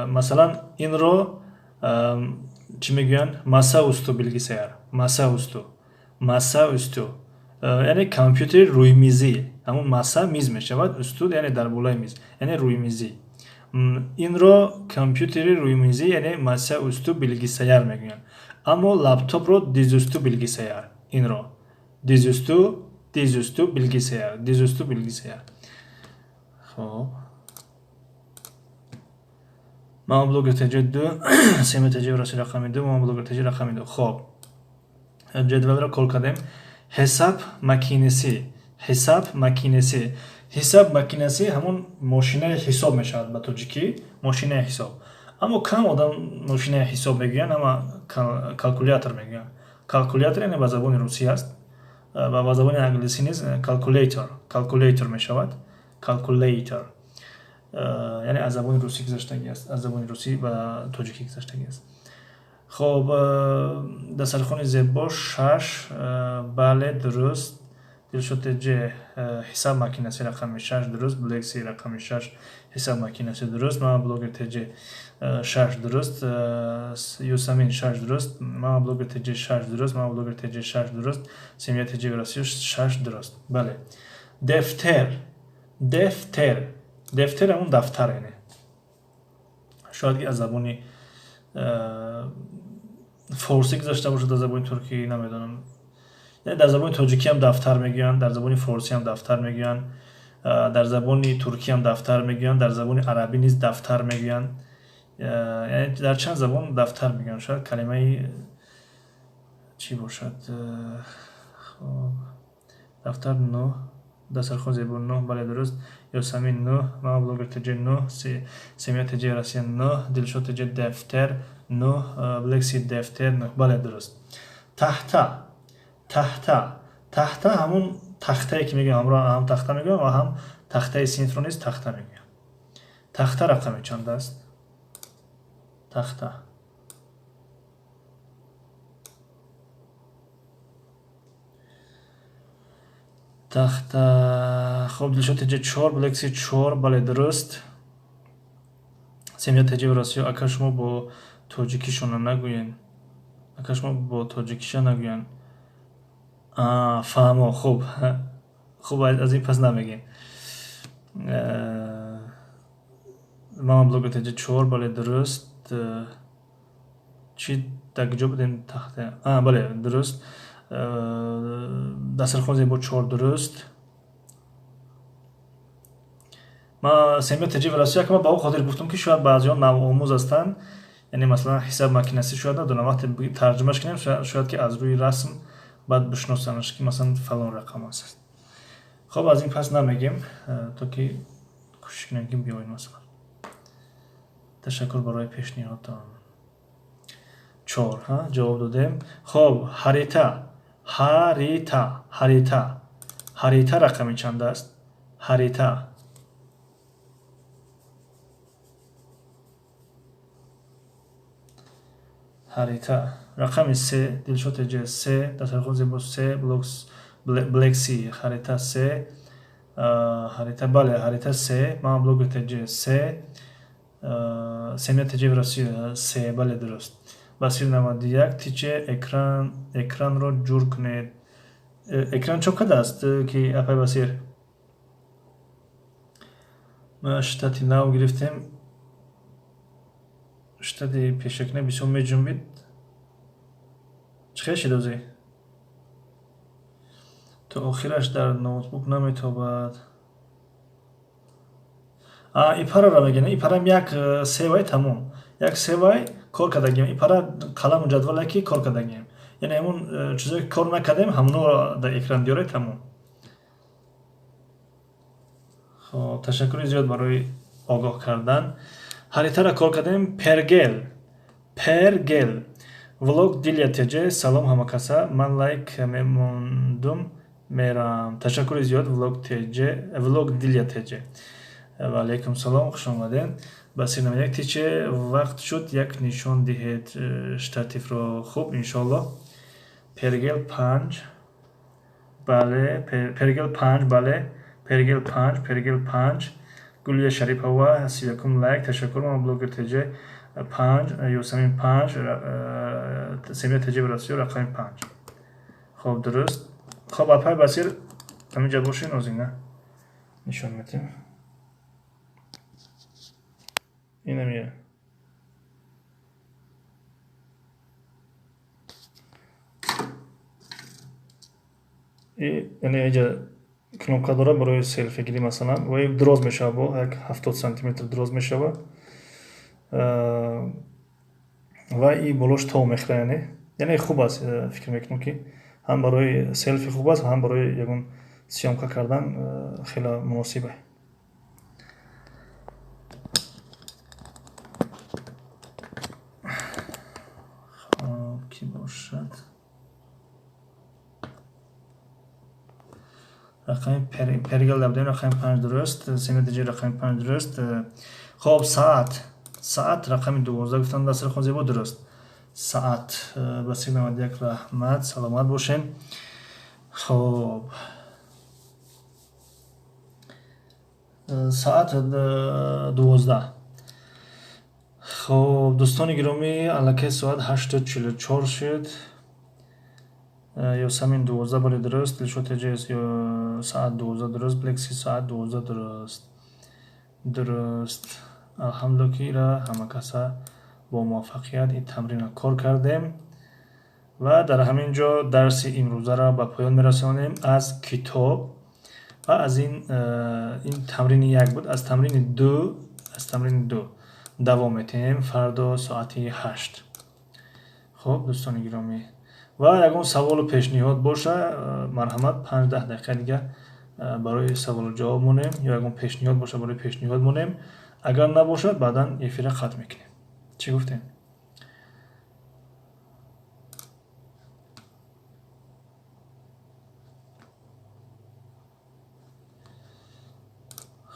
Масалан, инро чӣ мегӯянд? Masaüstü bilgisayar, masaüstü, masaüstü, яъне компютери рӯймизӣ. Ҳамон masa миз мешавад, üstü яъне дар болои миз, яъне рӯймизӣ. Инро компютери рӯймизӣ, яъне masaüstü bilgisayar мегӯянд. Аммо лаптопро dizüstü bilgisayar. Инро dizüstü, dizüstü bilgisayar, dizüstü bilgisayar. Хоб, мама блогер ТЖ 2, Семи ТЖ Россия рақами 2, мама блогер ТЖ рақами 2. Хоб, ҷадвалро кор кардем. Hesap makinesi, hesap makinesi, hesap makinesi ҳамон мошинаи ҳисоб мешавад ба тоҷикӣ, мошинаи ҳисоб. Аммо кам одам мошинаи ҳисоб мегӯянд, ама калкулятор мегӯянд. Калкулятор яъне ба забони русӣ аст ва ба забони англисӣ низ calculator, calculator мешавад. Calculator яъне аз забони русӣ гузаштагӣ аст, аз забони русӣ ба тоҷикӣ гузаштагӣ аст. Хоб, дастархони зебо 6, бале, дуруст. Дилшод Теҷе, hesap makinesi рақами 6 дуруст. Блекси рақами 6 hesap makinesi дуруст. Мама блогер ТЖ 6 дуруст. Юсамин 6 дуруст. Мама блогер ТЖ 6 дуруст. Мама блогер ТЖ 6 дуруст. Семья ТЖ Россия 6 дуруст. Бале. Defter, defter, defter ҳамон дафтар, яъне шояд ки аз забони форсӣ гузашта бошад, дар забони туркӣ намедонам. Яъне дар забони тоҷикӣ ҳам дафтар мегӯянд, дар забони форсӣ ҳам дафтар мегӯянд, дар забони туркӣ ҳам дафтар мегӯянд, дар забони арабӣ низ дафтар мегӯянд. Яъне дар чанд забон дафтар мегӯянд. Шояд калимаи чӣ бошад? Хоб, дафтар 9, дастархон зебо 9, бале, дуруст. Ёсамин 9, мама блогер ТЖ 9, Семья ТЖ Россия 9, Дилшод ТЖ defter 9, Блекси defter 9, бале, дуруст. Tahta, tahta, tahta ҳамон тахтае ки мегӯям, ҳамро ҳам тахта мегӯям ва ҳам тахтаи синфро низ тахта мегӯям. Тахта рақами чанд аст? Тахта. Тахта. Хуб, Дилшод ТЖ 4, Блекси 4, бале, дуруст. Семья ТЖ в Россию. Ака, шумо бо тоҷикишона нагӯен. Ака, шумо бо тоҷикиша нагӯян. Фаҳмо, хуб. Хуб, аз ин пас намегем. Мама блогер ТЖ 4, бале, дуруст. Чӣ дар куҷо будем, тахта? Бале, дуруст. Дастархон зебо 4, дуруст. Ма семья ТЖ в Россия, ма ба он хотир гуфтам, ки шояд баъзеҳо навомӯз ҳастанд, яъне масалан ҳисаб макинасӣ шояд надонам, вақте тарҷумаш кунем, шояд ки аз рӯи расм баъд бишносанаш, ки масалан фалон рақам аст. Хоб, аз ин пас намегем, то ки кӯшиш кунем, ки биёед масалан. Ташаккур барои пешниҳодтон. 4, ҳа, ҷавоб додем. Хоб, харита, харита, харита, харита рақами чанд аст? Харита. Харита рақами 3, Дилшод ТЖ 3, дастархон зебо 3, Блекси, харита 3, харита, бале, харита 3, ман блогер ТЖ 3, семья ТЖ в Россия 3, бале, дуруст. Басир 91, тиче экран, экранро ҷур кунед. Экран чоп кардааст, ки апай Басир? Ма штати нав гирифтем. Штати пешакина бисёр меҷунбид. Чӣ хел шид озӣ? То охираш дар ноутбук наметобад. Ипараро мегӯям, ипарам як севай тамом. Як севай кор кардагим. Ипара қаламу ҷадвале, ки кор кардагим. Яъне ҳамун чизое, ки кор накардем, ҳамонро дар экран диёред, тамом. Хоб, ташаккури зиёд барои огоҳ кардан. Харитаро кор кардем. Пергел. Пергел. Влог Дилия ТЖ. Салом ҳамакаса. Ман лайк мемондум, мерам. Ташаккури зиёд, Влог ТЖ, Влог Дилия ТЖ. Ва алайкум салом, хуш омадед. Басир 91, тиче вақт шуд, як нишон диҳед штативро. Хуб, иншоаллоҳ. Пергел 5, бале, пергел 5, бале, пергел 5, пергел 5. Гулия Шарипова, 31-ум лайк, ташаккур, мама блогер ТЖ 5, Ёсамин 5, семья ТЖ в Россию рақами 5. Хоб, дуруст. Хоб, апай Басир, ҳаминҷа бошед, озина нишон медиҳем. Инамия. Яъне инҷа кнопка дорад барои селфигирӣ масалан, ва дроз мешавад, бо як 70 сантиметр дроз мешавад. Ва и болош тов мехӯрад, яъне хуб аст, фикр мекунам, ки ҳам барои селфи хуб аст, ҳам барои ягон съёмка кардан хеле муносиб аст. Хоб, кӣ бошад? Рақами пергел дабудем, рақами 5, дуруст. Семья ТЖ рақами 5, дуруст. Хоб, саат. Саат рақами 12 гуфтам, дастархон зебо, дуруст. Саат. Басир 91, раҳмат, саломат бошед. Хоб. Саат 12. Хоб, дӯстони гиромӣ, аллакай соат 8:44 шуд. Ёсамин 12, бале, дуруст. Дилшод ТЖ саат 12, дуруст. Блекси саат 12, дуруст. Дуруст. Алҳамдулиллоҳ, ки ира ҳамакаса бо муваффақият ин тамринро кор кардем. Ва дар ҳамин ҷо дарси имрӯзаро ба поён мерасонем аз китоб ва аз ин тамрини 1 буд, аз тамрини 2, аз тамрини 2 давом метиҳем фардо соати 8. Хуб, дӯстони гиромӣ, ва ягон саволу пешниҳод боша, марҳамат, 5-10 дақиқа дига барои саволу ҷавоб монем, ё ягон пешниҳод боша, барои пешниҳод монем. Агар набошад, баъдан эфирра қатъ мекунем. Чӣ гуфтем?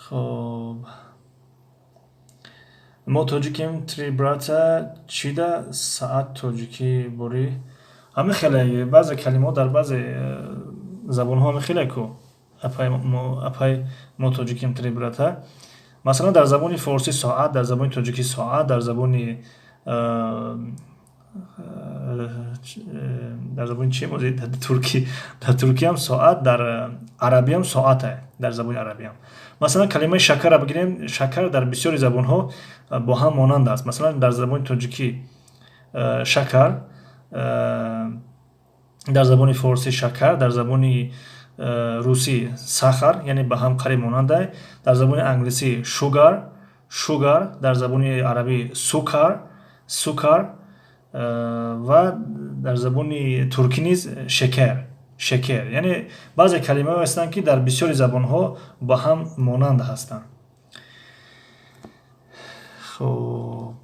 Хоб, мо тоҷикем, три брата, чида саат тоҷикӣ борӣ? Ҳамин хеле баъзе калимаҳо дар баъзе забонҳо ҳамин хеле ку. Апай мо тоҷиким три брата. Масалан, дар забони форсӣ соат, дар забони тоҷикӣ соат, дар забони чи туркӣ, дар туркиям соат, дар арабиям соате, дар забони арабиям. Масалан, калимаи шакарро бигирем, шакар дар бисёри забонҳо бо ҳам монанд аст. Масалан, дар забони тоҷикӣ шакар, дар забони форсӣ шакар, дар забони русӣ сахар, яъне ба ҳам қариб монанда. Дар забони англисӣ sugar, sugar, дар забони арабӣ сукар, сукар ва дар забони туркӣ низ шекер, шекер. Яъне баъзе калимаҳое ҳастанд, ки дар бисёри забонҳо ба ҳам монанд ҳастанд. Хуб,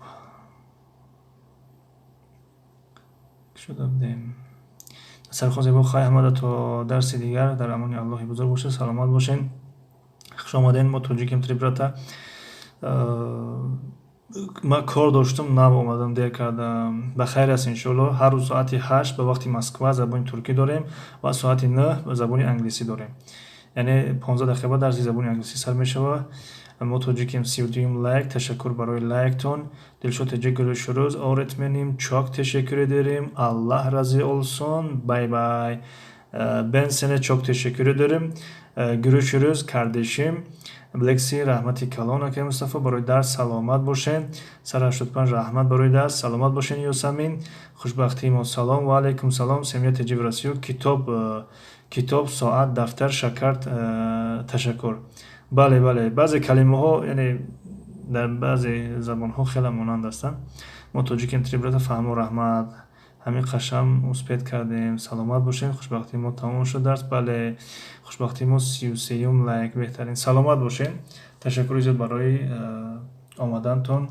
шуда будем. Сархон зебо, хай ҳамада то дарси дигар дар амони Аллоҳи бузург бошед, саломат бошед. Хуш омадед, мо тоҷикем три брата. Ман кор доштам, нав омадам, дер кардам. Ба хайр аст, иншоалло. Ҳар рӯз соати 8 ба вақти Москва забони туркӣ дорем ва соати 9 ба забони англисӣ дорем. Яъне 15 дақиқа баъд дарси забони англисӣ сар мешавад. Мо тоҷикем 32-юм лайк, ташаккур барои лайктон. Дилшод теҷа görüşürüz. Öğretmenim çok teşekkür ederim. Allah razı olsun. Bay bay. Ben sana çok teşekkür ederim. Görüşürüz kardeşim. Блексӣ, раҳмати калон, акай Мустафо, барои дарс, саломат бошед. Сар 85, раҳмат барои дарс, саломат бошед. Ёсамин, хушбахтии мо, салом. Ва алайкум салом. Семья теҷи в Россию. Китоб, китоб, соат, дафтар, шакар, ташаккур. Бале, бале, баъзе калимаҳо, яъне дар баъзе забонҳо хеле монанд ҳастанд. Мо тоҷикем три брата, фаҳмо, раҳмат. Ҳамин қашам успеть кардем. Саломат бошед, хушбахтии мо тамом шуд дарс. Бале, хушбахтии мо 33-юм лайк, беҳтарин. Саломат бошед. Ташаккури зиёд барои омадантон,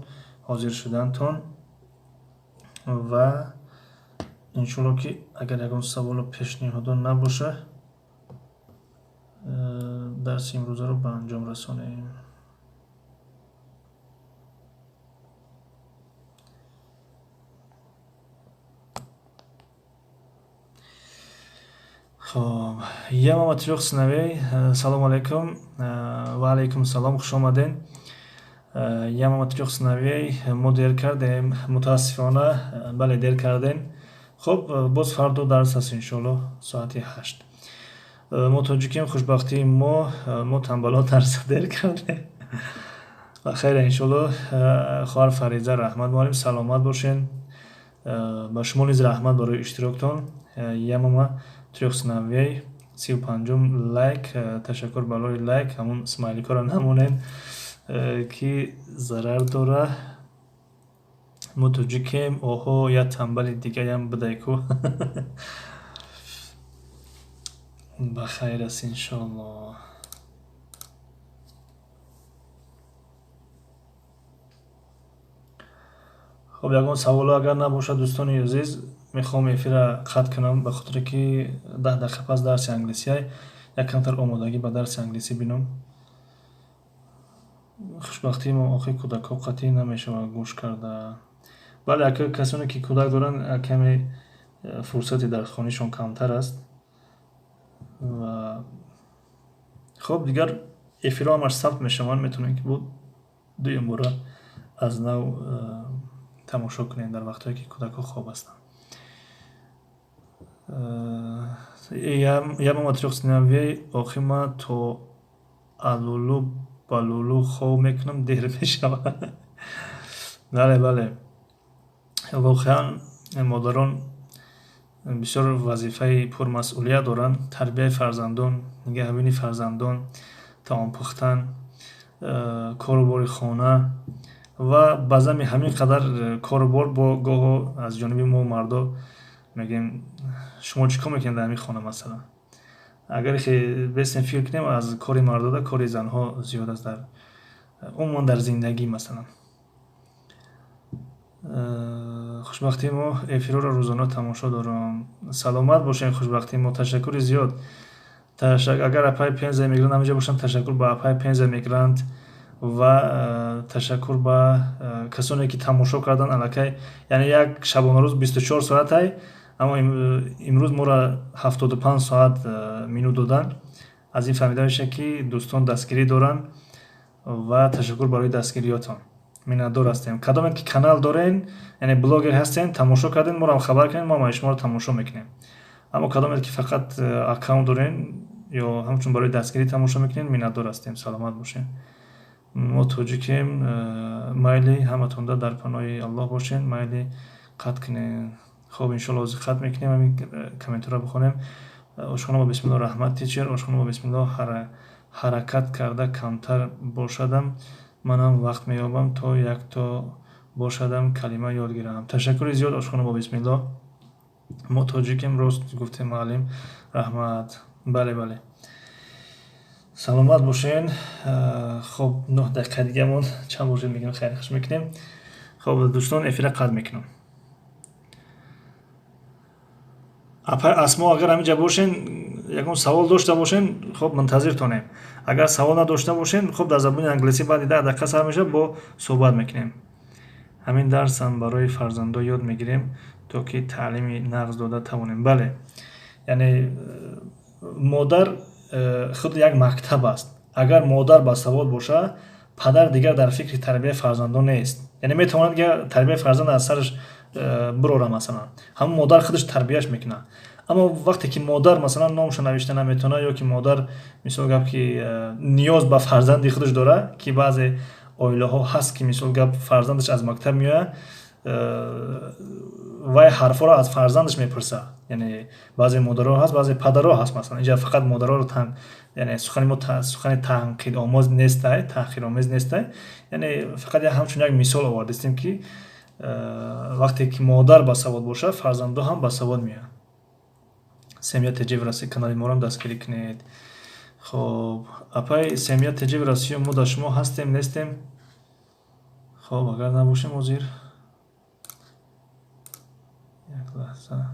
ҳозир шудантон ва иншоалло, ки агар ягон саволу пешниҳодо набоша, дарси имрӯзаро ба анҷом расонем. Хоб, я мама трёх сыновей. Салом алейкум. Ва алейкум салом, хуш омадед. Я мама трёх сыновей. Мо дер кардем, мутаассифона, бале, дер кардем. Хоб, боз фардо дарс аст, иншоалло, соати 8. Мо тоҷикем, хушбахтии мо, мо танбало дарса дер кардем. Ва хайр, иншоалло. Хоҳар Фариза, раҳмат, муаллим, саломат бошед. Ба шумо низ раҳмат барои иштироктон. Я мама трёх сыновей, 35-ум лайк, ташаккур барои лайк. Ҳамун смайликҳоро намонед, ки зарар дора. Мо тоҷикем, оҳо, як танбали дигаям будай ку. Ба хайр аст, иншоалло. Хоб, ягон саволо агар набошад, дӯстони азиз, мехоҳам эфирра қатъ кунам, ба хотире ки 10 дақиқа пас дарси англисия, як камтар омодагӣ ба дарси англисӣ бинам. Хушбахтии мо, охи кӯдакҳо қатъӣ намешавад гӯш карда. Бале, ака, касоне ки кӯдак доранд, каме фурсати дарсхонишон камтар аст. Ва хоб, дигар эфирҳо ҳамаш сабт мешаванд, метавонем ки бо дуюм бора аз нав тамошо кунем дар вақтҳое ки кӯдакҳо хоб ҳастанд. Я мама трёх сыновей, охи ма то алулу балулу хоб мекунам, дер мешавад. Бале, бале, воқеан модарон бисёр вазифаи пурмасъулият доранд: тарбияи фарзандон, нигаҳбонии фарзандон, таом пухтан, кору бори хона ва ба зами ҳамин қадар кору бор бо гоҳо аз ҷониби мо мардо мегӯем: шумо чӣ кор мекунед дар ҳамин хона? Масалан, агар бесем фикр кунем, аз кори мардода кори занҳо зиёд аст дар умуман дар зиндагӣ. Масалан, хушбахтии мо, эфирҳоро рӯзона тамошо дорам. Саломат бошед, хушбахтии мо, ташаккури зиёд. Агар апаи Пенза мигрант ҳаминҷа бошанд, ташаккур ба апаи Пенза мигрант ва ташаккур ба касоне ки тамошо карданд аллакай. Яъне як шабонарӯз 24 соатай, аммо имрӯз моро 75 соат минут доданд. Аз ин фаҳмида мешавад, ки дӯстон дастгирӣ доранд ва ташаккур барои дастгириётон. Миннатдор ҳастем. Кадоме ки канал дорен, яъне блогер ҳастен, тамошо карден, моро хабар кунед, мо ҳам шуморо тамошо мекунем. Аммо кадоме ки фақат аккаунт дорен ё ҳамчун барои дастгирӣ тамошо мекунед, миннатдор ҳастем. Саломат бошед. Мо тоҷикем, майли ҳаматонда дар паноҳи Аллоҳ бошед, майли қатъ кунед. Хоб, иншоалло ҳозир қатъ мекунем, ҳамин комментарро бихонем. Ошхона бо бисмилло, раҳмат, teacher. Ошхона бо бисмилло, ҳаракат карда камтар бошадам, манам вақт меёбам, то якто бошадам калима ёд гирам. Ташаккури зиёд, ошхона бо бисмилло. Мо тоҷикем, рост гуфтем, муаллим, раҳмат. Бале, бале, саломат бошен. Хоб, 9 дақиқа дигамон чанд бошед, мегӯем, хайр хуш мекунем. Хоб, дӯстон, эфира қатъ мекунам. Апай Асмо, агар ҳаминҷа бошен, ягон савол дошта бошен, хоб, мунтазиртонем. Агар савол надошта бошен, хоб, дар забони англисӣ баъди 10 дақиқа сар мешавад, бо суҳбат мекунем. Ҳамин дарсам барои фарзандо ёд мегирем, то ки таълими нағз дода тавонем. Бале, яъне модар худ як мактаб аст. Агар модар басавод боша, падар дигар дар фикри тарбияи фарзандон нест, яъне метавонад тарбияи фарзанд аз сараш бирора, масалан, ҳамон модар худаш тарбияш мекунад. Аммо вақте ки модар, масалан, номашо навишта наметавонад ё ки модар, мисол гап, ки ниёз ба фарзанди худаш дорад, ки баъзе оилаҳо ҳаст, ки, мисол гап, фарзандаш аз мактаб меояд, вай ҳарфҳоро аз фарзандаш мепурсад. Яъне баъзе модаро ҳаст, баъзе падаро ҳаст. Масалан, инҷа фақат модароро, яъне сухани мо сухани танқидомоз нестай, таҳқиромез нестай, яъне фақат ҳамчун як мисол овардастем, ки вақте ки модар басавод бошад, фарзандо ҳам басавод меоянд. Семья ТЖ в России, канали моро дастгирӣ кунед. Хоб, апай Семья ТЖ в Россия, мо дар шумо ҳастем, нестем? Хоб, агар набошем, ҳозир як лаҳза,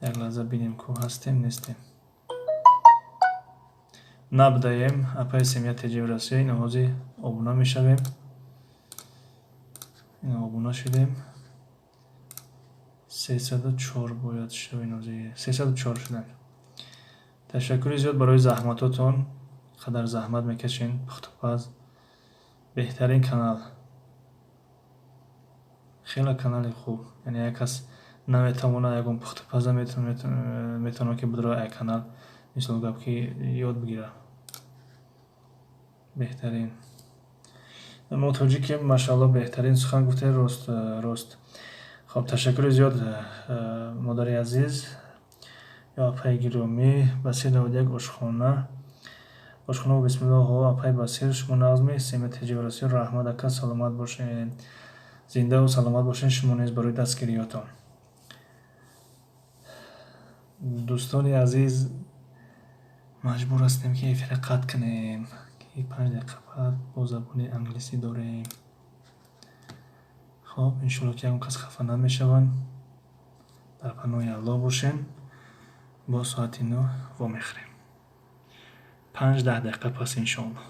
як лаҳза бинем, ку ҳастем, нестем. Набудаем, апай Семья ТЖ в Россия. Ина ҳозир обуна мешавем. Ина обуна шудем. 304 бояд шавем, ҳозир 304 шудем. Ташаккури зиёд барои заҳматотон, қадар заҳмат мекашен. Пухтупаз беҳтарин канал, хеле канали хуб. Яъне як кас наметавонад ягон пухтупаза, метавонад, ки бидора як канал, мисол гап, ки ёд бигирад. Беҳтарин. Мо тоҷикем, машаалло, беҳтарин сухан гуфтед, рост, рост. Хоб, ташаккури зиёд, модари азиз ё апаи гиромӣ. Басир 91, ошхона, ошхона бо бисмилло. Ҳо, апаи Басир, шумо нағзми? Семья ТЖ в Россия, раҳмат, ака, саломат бошед, зиндаву саломат бошед. Шумо низ барои дастгириётон. Дӯстони азиз, маҷбур ҳастем, ки эфира қатъ кунем, ки 5 дақиқа баъд бо забони англисӣ дорем. Хоб, иншоалло, ки ягон кас хафа намешаванд. Дар паноҳи Аллоҳ бошем, бо соати 9 вомехӯрем, 5-10 дақиқа пас, иншоалло.